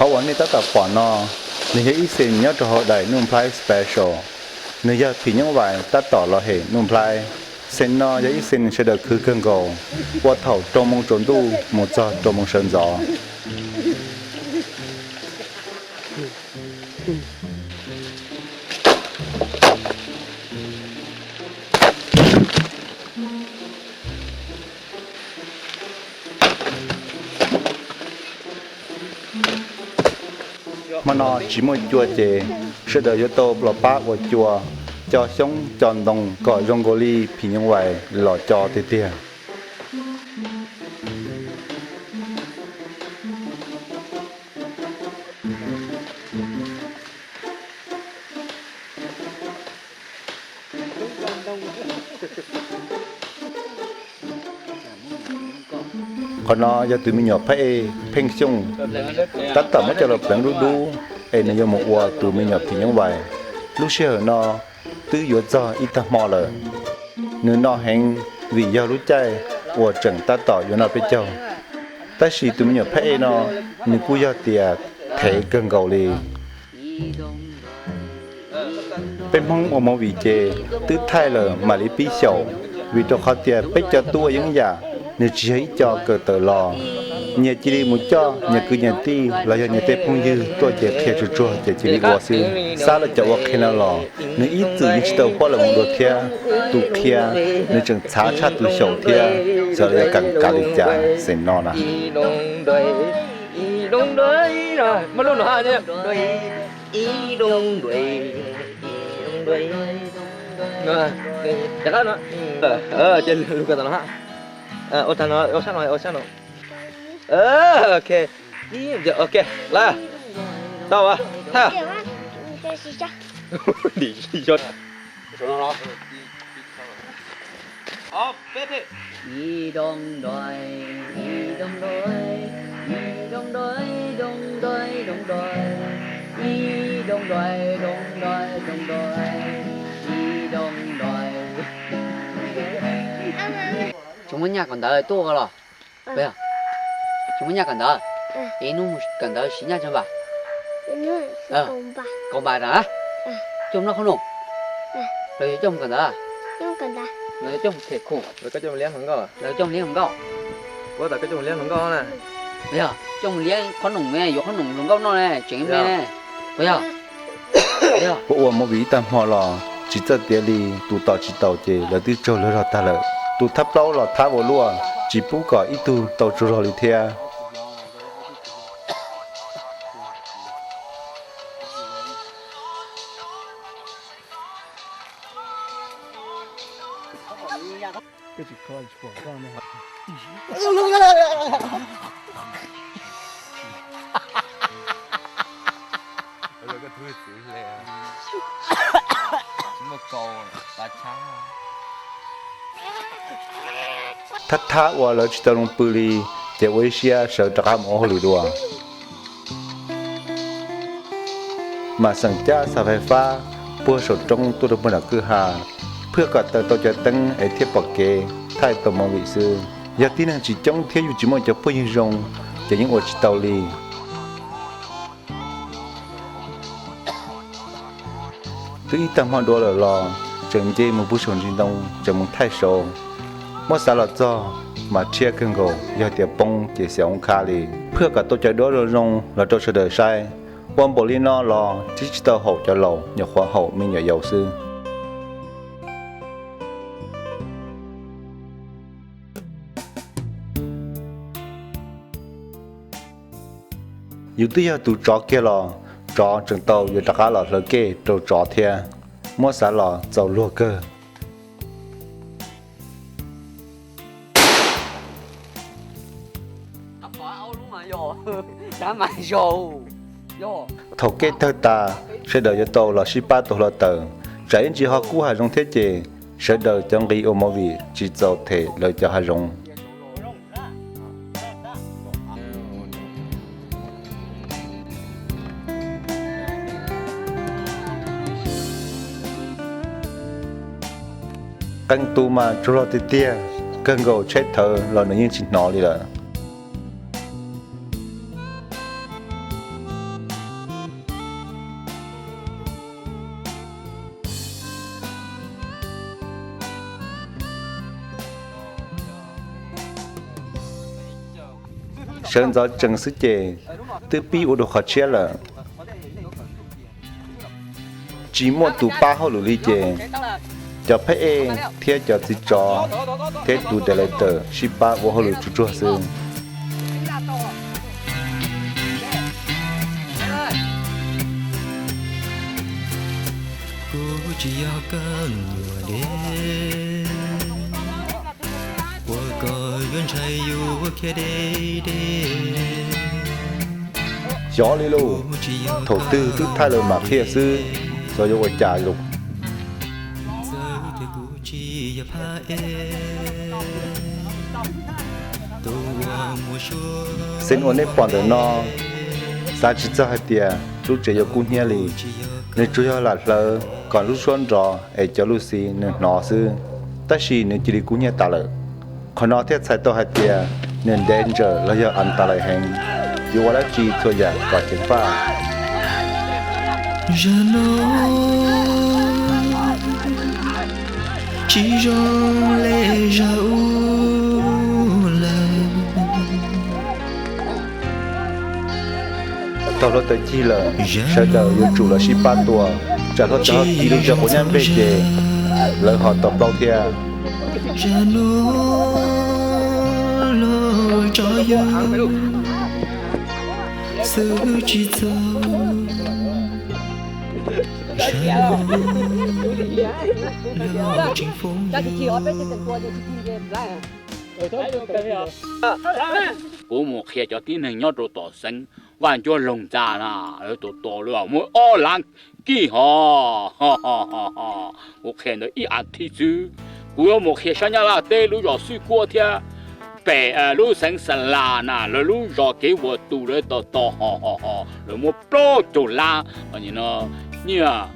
Qhov uas nej tab tom pom no, nws yog ib xees nyob rau hauv daim Nuj Nplhaib Special. Nws yog phim nyuj vais tab tom los hem Nuj Nplhaib. Xees no yog ib xees sawv daws khwv kawg nkaus, ua thaum rau moos tsaus ntuj mus txog rau moos sawv ntxov. Hmo no tsis muaj cua ces sawv daws yuav tau los pab ua cua, co xyoob co ntoo kom zoo nkaus li phim nyuj vais los co tiag tiag. Qhov no yog tus me nyuam phab ej Pheej Xyooj, tab tom muab coj los pleev dub dub es nws yuav mus ua tus me nyuam phim nyuj vais. Lub sij hawm no twb yuav txog ib tag hmo lawm. Nws no heev vim yog lub caij uas tseem tab tom yuav noj peb caug, tab sis tus me nyuam phab ej no nws kuj yog tias thev kawg nkaus li. Peb Hmoob ua movie ces twb thaij lawm mam li pib xyaum, vim rau qhov tias peb cov tub ua yeeb yam nws tsis yog ib co kawm tawm los. Nyias cia li mus coj nyias kwv nyias tij los yog nyias tej phooj ywg tuaj ces qhia tsuag tsuag ces cia li ua xwb. Xav los cov ua qhia no los nws ib txwm yeej tsis tau paub lawm mus dua thiab. Tus qhia nws tseem txhav tshaj tus xyaum thiab, xyov los yuav kam kav li cas xeem no na. Ua tag no, ua sab no, ua sab no. Ok, ok, la, tau, tha. Tsis muaj nyaj kawm ntawv tuaj los? Tsis muaj nyaj kawm ntawv? Es hnub kawm ntawv siv nyaj tsawg npaum? Kaum npaum na. Coj mus noj qhob noom los yog coj mus kawm ntawv? Los yog coj mus them khum? Los yog coj mus liab hluas nkauj? Yog coj mus liab qhob noom me, yuav qhob noom hluas nkauj noj ne, tseem me ne. Puas yog? Ua ua movie ib tag hmo los tsis txawj tiav li, tus tos tsis taus ces lawv twb tsaug luag zog tag lawm. Tus thab plaub los thab ua luaj, tsis pub kom ib tug tau tsaug zog li thiab. Thab thab ua lawv tsis tau zoo pw li, ces ua ib siab sawv rov qab mus ua hauj lwm dua. Mam xeem cab xav fais fab puag saum roob tuaj rau puag nram kwj ha, phwj kom taws tau cov teeb es thiaj pom kev thaij tau movie xwb. Yog tib neeg tsis coob thiab yus tsis muaj cov phooj ywg zoo, ces yeej ua tsis tau li. Twb ib tag hmo dua lawm los tseem nce mus puag saum ntsis ntoo tseem mus thaij saud. Muab xav los txog mas rhiab kawg nkaus, yog tias poob ces xyov ua cas li. Phwj kom tau cov duab zoo zoo los rau sawv daws saib. Ua npaum li no los twb tsis tau haum cov laus, nyuam qhuav haum me nyuam yaus xwb. Yus twb yog tus tsov kiag los tsov tseem tau yuav rov qab los hlawv kej rau tsov thiab. Muab xav los txaus luag kawg. Thaum kev tawg tas, sawv daws yuav tau los sib pab tua hluav taws, tsam ib ntsis ho kub hav zoov thiab ces sawv daws cov nqi ua movie tsis txaus them lawv cov hav zoov. Qee tus mas tsaug zog tiag tiag, kawg nkaus tshaib thawv los nws yeej tsis hnov li lawm. Sawv ntxov tsees xwb ces twb pib ua dua qhov tshiab lawm. Tsis muaj tus pab hauj lwm li ces cov phab ej thiab cov txiv tsov thiab tus director sib pab ua hauj lwm tsuag tsuag xwb. Kuv tsis yog koj nyuam dev, ua koj yuav ntshai yus ua kiag deb deb. Xyov li lauj, thaum twg twb thaij lawm mam qhia xwb, xyov yuav ua cas lauj. Xeev uas nej pom ntawm no, xav tsis txog hais tias lub tsev yuav kub hnyiab li. Nws tsuas yog lam hlawv kom lub suab nrov es cov luj xi nws hnov xwb, tab sis nws cia li kub hnyiab tas lawm. Qhov no thiaj txhais tau hais tias nws ntev ntsawm los yog antalais heev, yuav ua dab tsi txhua yam kom ceev faj. Zag no tsis zoo li zag ub lawm. Thaum hluav taws cig lawm, sawv daws yuav tsum los sib pab tua, tsam hluav taws ho kis lub cov quav nyab npej ces lawv ho tau plaub thiab. Zag no los tso yawg xwb tsis txog. Kuv mus qhia cov tib neeg nyob rau tom xeev Vaj Ncuab Loog ntxa na, lawv tus tos lawm muaj ob lab kij hos. Kuv qhia ntawd ib as thiv xwb, kuv yuav mus qhia sab Nyab Laj teb lub zos Xwb Kuab thiab pem lub xeev Xa Las na, lawv lub zos kev vuas tus lawv tos tos hos hos hos lawv muaj plaub caug lab. Nyiaj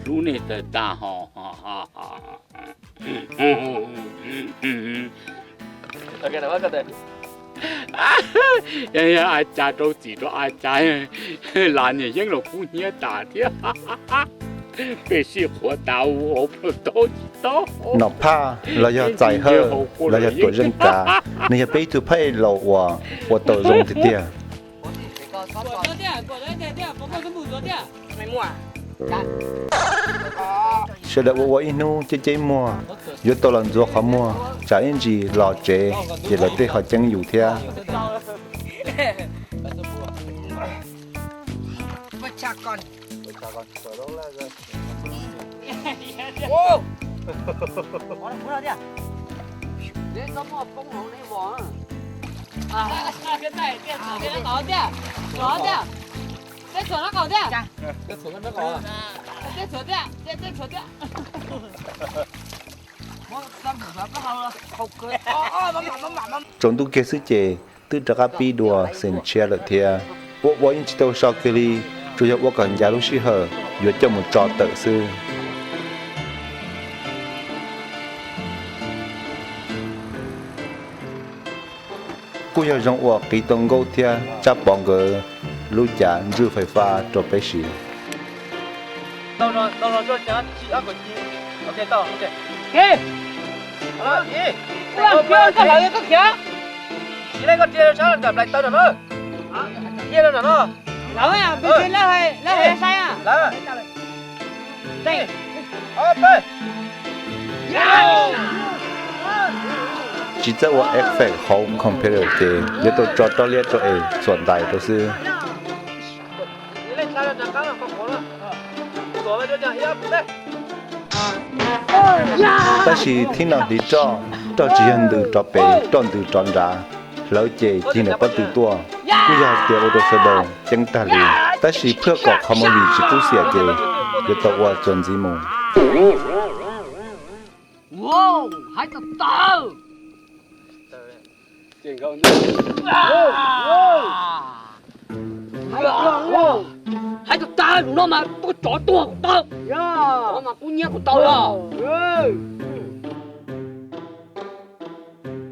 lub nej tawg tas hos. A cas rau txim rau a cas, las niam yeeb los kub hnyiab tas thiab. Peb sij qhuav tas ua hauv plawv taub tsis taub. Nom Phaj los yog Txais Hawj los yog Tuam Zeej Kav, nws yog peb ib tug phab ej laus uas ua tau zoo tiag tiag. Sawv daws ua ua ib hnub ceb ceb muag, yuav tau los ntxuav qhov muag, tsam ib ntsis los tsev ces lawv tej ho ceeb yus thiab. Tsaus ntuj kiag xwb ces twb rov qab pib dua xeem tshiab lawm thiab. Ua ua yeej tsis tau so kiag li, tsuas yog ua kom ncav lub sij hawm yuav coj mus tso tawm xwb. Kuj yog zoo uas qiv tau Nkauj thiab Tsab Pov nkawd lub cav ntswj fais fab rau peb siv. Tsis txawj ua effect hauv computer ces yuav tau tso roj liab rau es txhuam ntais rau xwb. Tab sis thib no hliv roj, roj tsis yog ntws rov pem, roj ntws rov nrad, hlawv ces cig ntawm pob tw tuaj, kuj yog hais tias ua rau sawv daws ceeb tag li. Tab sis phwj kom qhov movie tsis kub xiam ces yuav tau ua txuas ntxiv mus. Hais tau tag, no mas tuaj tsov tuag kuv taw, no mas kub nyiab kuv tau los.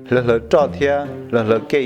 Hlawv hlawv roj thiab hlawv hlawv ke